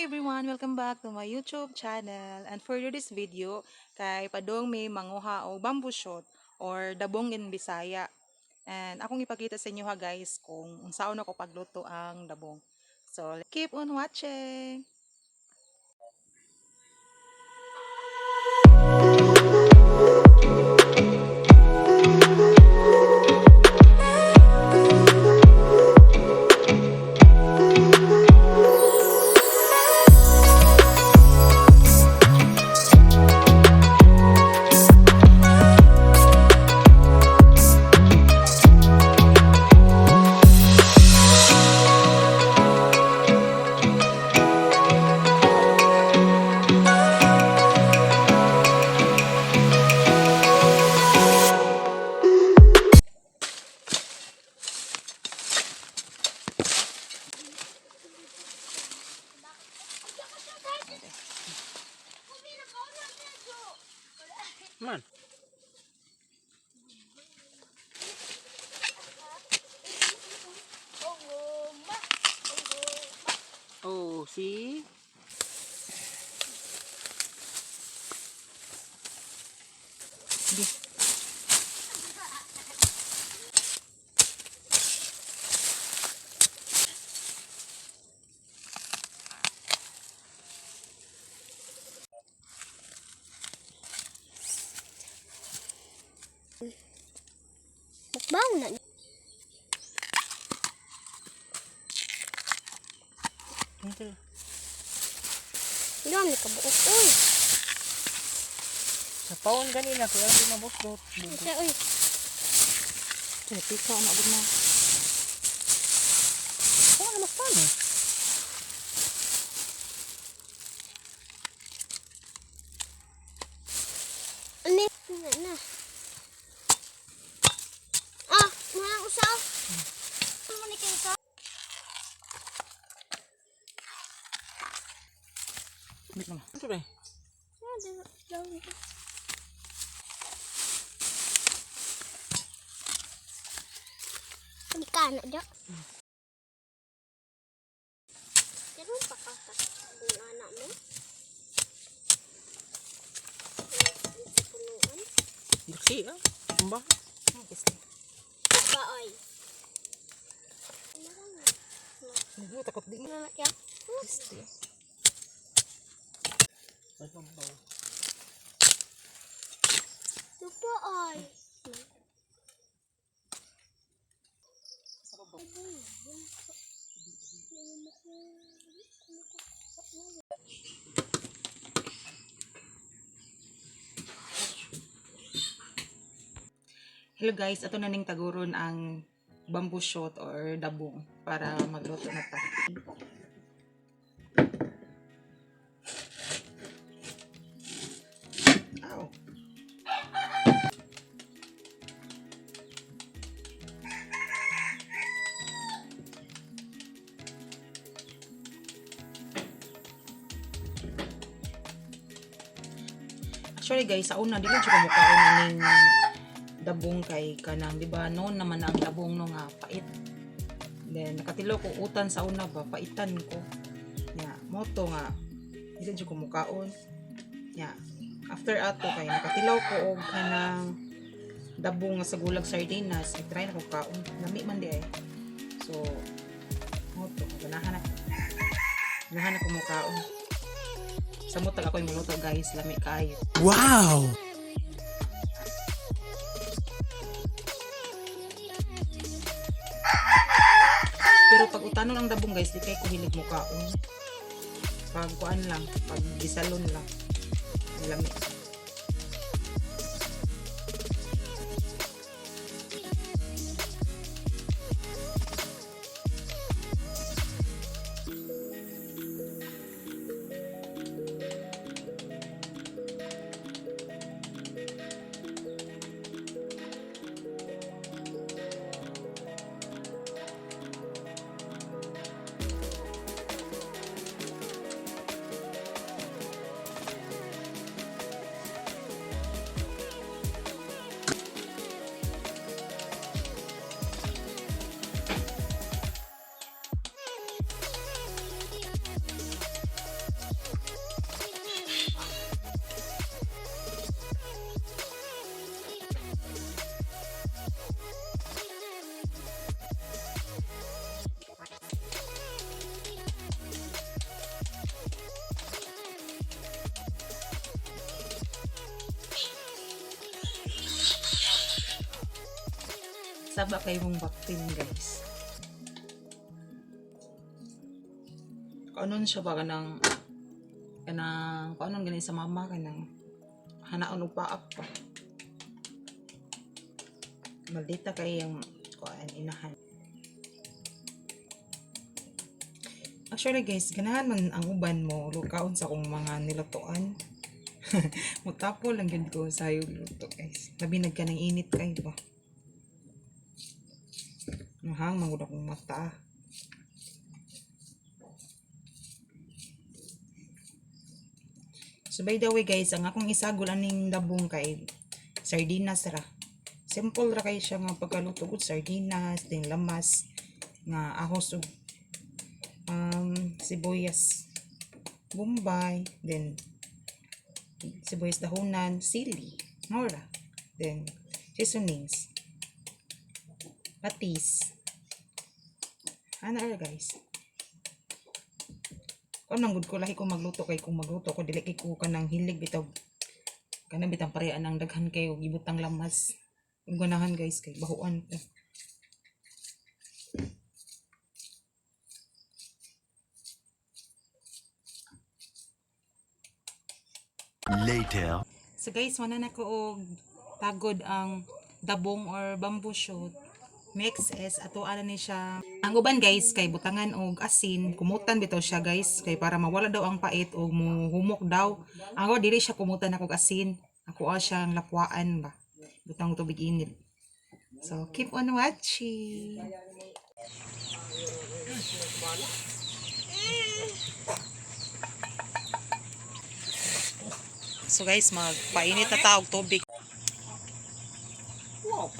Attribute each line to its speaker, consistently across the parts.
Speaker 1: Everyone! Welcome back to my YouTube channel. And for this video, kay padong may manguha o bamboo shoot or dabong in Bisaya. And akong ipakita sa inyo ha, guys, kung unsaon ako pagluto ang dabong. So, keep on watching!
Speaker 2: Man. Oh, see?
Speaker 1: Sige.
Speaker 3: Mukbang na.
Speaker 2: Ito.
Speaker 3: Hindi ni kabuok uy.
Speaker 2: Sa paon ganina kaya hindi mabusgot.
Speaker 3: Kasi uy.
Speaker 1: Ay, pika na agad mo.
Speaker 2: Oh, ano mas paano?
Speaker 3: Ano na na. Ah, mga usaw. Ano ni kayo?
Speaker 1: Wait naman.
Speaker 2: Ito rin.
Speaker 3: Hindi ka na dyan. Pero pa ka sa anak mo. Punuan.
Speaker 2: Duksi ah. Kumba.
Speaker 1: Ah, gusto.
Speaker 3: Ba ay.
Speaker 1: Ano, takot din.
Speaker 3: Ano na kya?
Speaker 1: Gusto.
Speaker 3: Lupa ay.
Speaker 1: Hello guys, ato na ning taguron ang bamboo shoot or dabong para magluto na ta. Ow. Actually guys, sa una dili jud ko mukaon ning dabong kay kanang, di ba, noon naman ang dabong no nga pait. Then nakatilo ko utan sa una ba, paitan ko. Nya, moto nga dili jud ko mukaon. Nya, after ato kay nakatilaw ko og kanang dabong nga sa gulag sardinas, i try na ko kaon. Lami man di ay. So, moto ganahan ako. Ganahan ako mukaon. Sa mutag ako yung muluto guys, lami kaayo.
Speaker 2: Wow!
Speaker 1: Pero pag utanon ang dabong guys, di kay ko hilig mo kaon. Pag kuan lang, pag gisalon lang. Lami. Saba kay mong baktin, guys. Kaunon siya ba kanang kaunon gani sa mama kanang hanaon og paak pa. Maldita kay ang kuan inahan. Actually guys, ganahan man ang uban mo lukaon sa akong mga nilutoan. Mutapo lang gyud ko sa luto, guys. Labi nagka ng init kay ba. Mahang mangud akong mata. So by the way guys, ang akong isagol aning dabong kay sardinas ra. Simple ra kay siya nga pagkaluto gud, sardinas, din lamas nga ahos ug sibuyas bombay, then sibuyas dahunan, sili, mora, then seasonings, patis. Ana ra, guys. Kung nang gud ko lahi ko magluto kay kung magluto ko dili kay ko kanang hilig bitaw kanang bitang parean ang daghan kayo gibutang lamas. Kung ganahan guys kay bahuan ko.
Speaker 4: Later.
Speaker 1: So guys, wala na ko og tagod ang dabong or bamboo shoot. Next is ato ana ni siya. Ang uban guys kay butangan og asin, kumutan bitaw siya guys kay para mawala daw ang pait o muhumok daw. Ako dili siya kumutan ako og asin. Ako siyang lakwaan ba. Butang og tubig init. So keep on watching. So guys, magpainit na ta og tubig.
Speaker 2: Wow.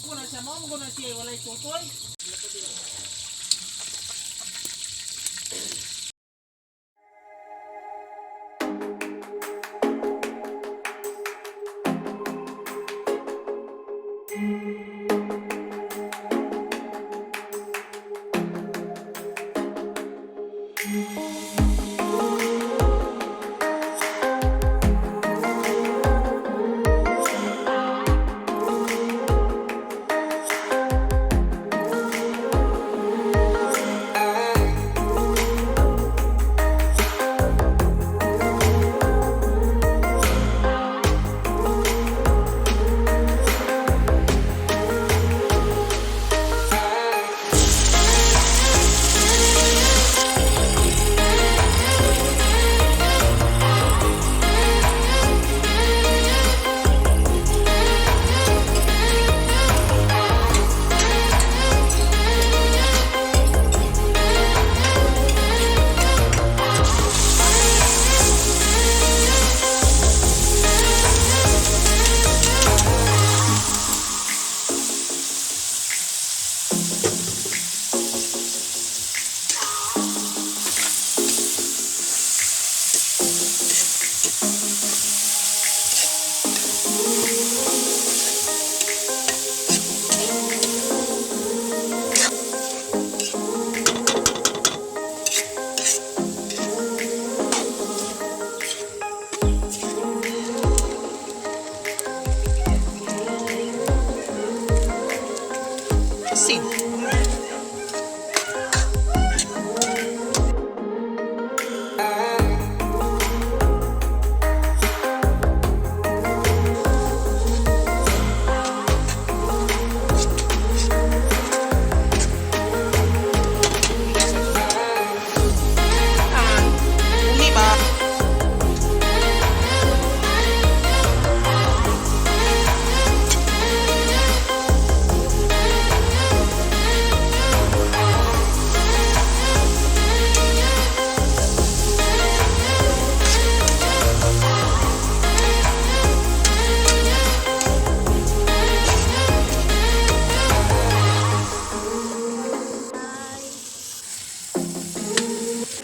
Speaker 2: Muna siya mo, muna siya walay tutoy.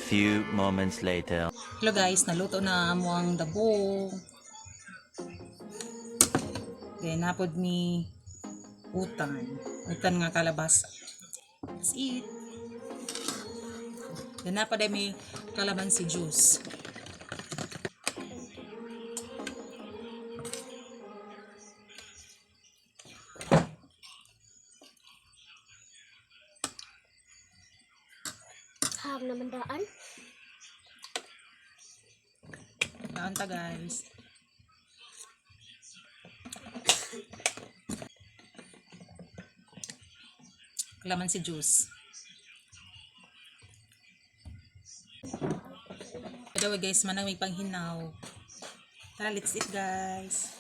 Speaker 4: Few moments later.
Speaker 1: Hello guys, naluto na mo ang dabong. Then napod mi utan. Utan nga kalabasa. Let's eat. Then napod ay may kalamansi juice.
Speaker 3: Hang naman daan.
Speaker 1: Kaon ta, guys. Kalamansi juice. By the way guys, manang may panghinaw. Tara, let's eat, guys.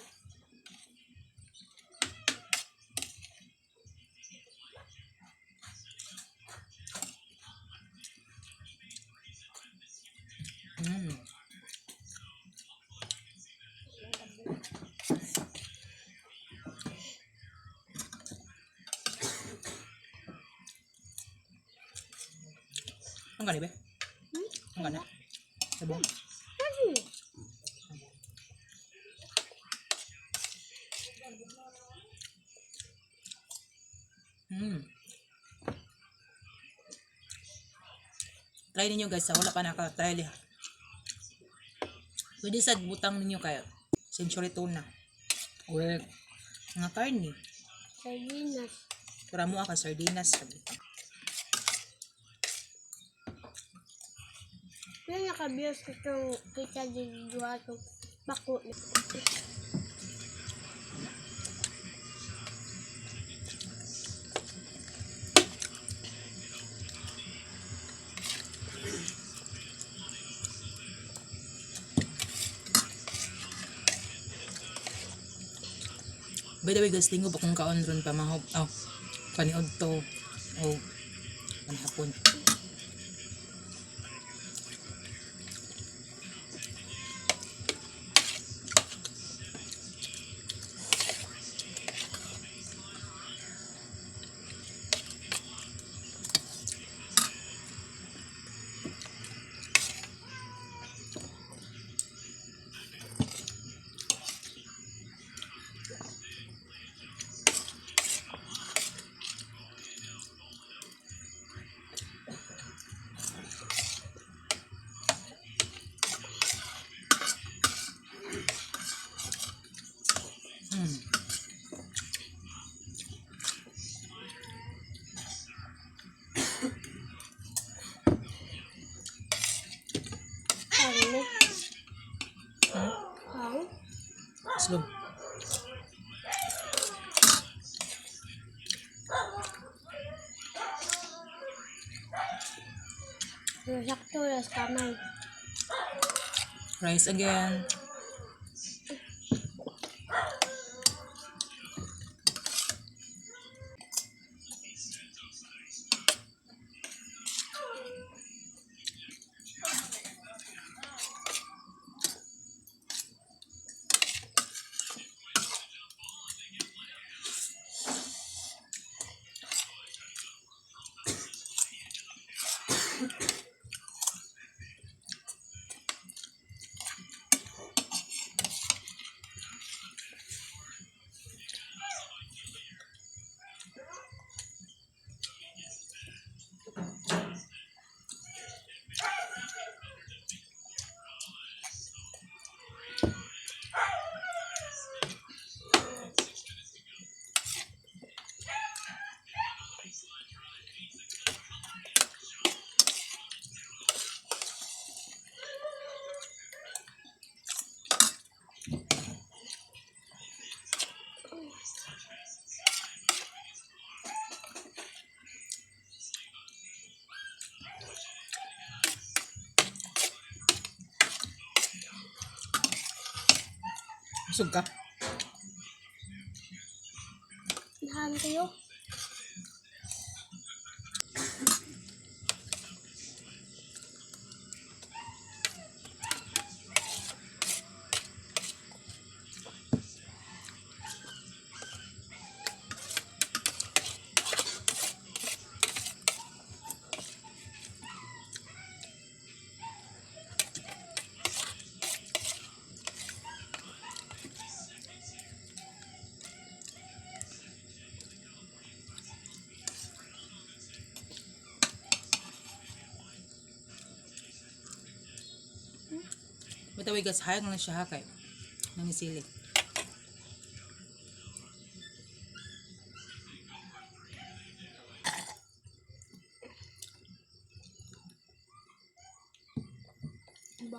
Speaker 1: Ang gani ba? Ang gani. Sabong.
Speaker 3: Hmm.
Speaker 1: Try ninyo guys, sa wala pa naka-try liha. Pwede sa butang ninyo kayo. Century tuna. Or nga karne.
Speaker 3: Sardinas.
Speaker 1: Pero mo ka sardinas.
Speaker 3: Na nakabiyos ko itong kita din duha itong bako.
Speaker 1: By the way guys, lingo pa kung kaon ron pa mahob. Oh, paniod to. Oh, panihapon.
Speaker 3: Hang ni. Hang.
Speaker 1: Slow.
Speaker 3: Sakto na sa kamay.
Speaker 1: Rice again. Busog ka?
Speaker 3: Hang kayo.
Speaker 1: By the way guys, hayag na siya ha kay nangisili.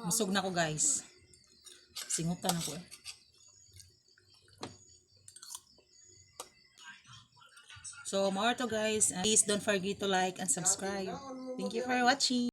Speaker 1: Busog na ko, guys. Singutan ako eh. So, more to, guys. Please don't forget to like and subscribe. Thank you for watching.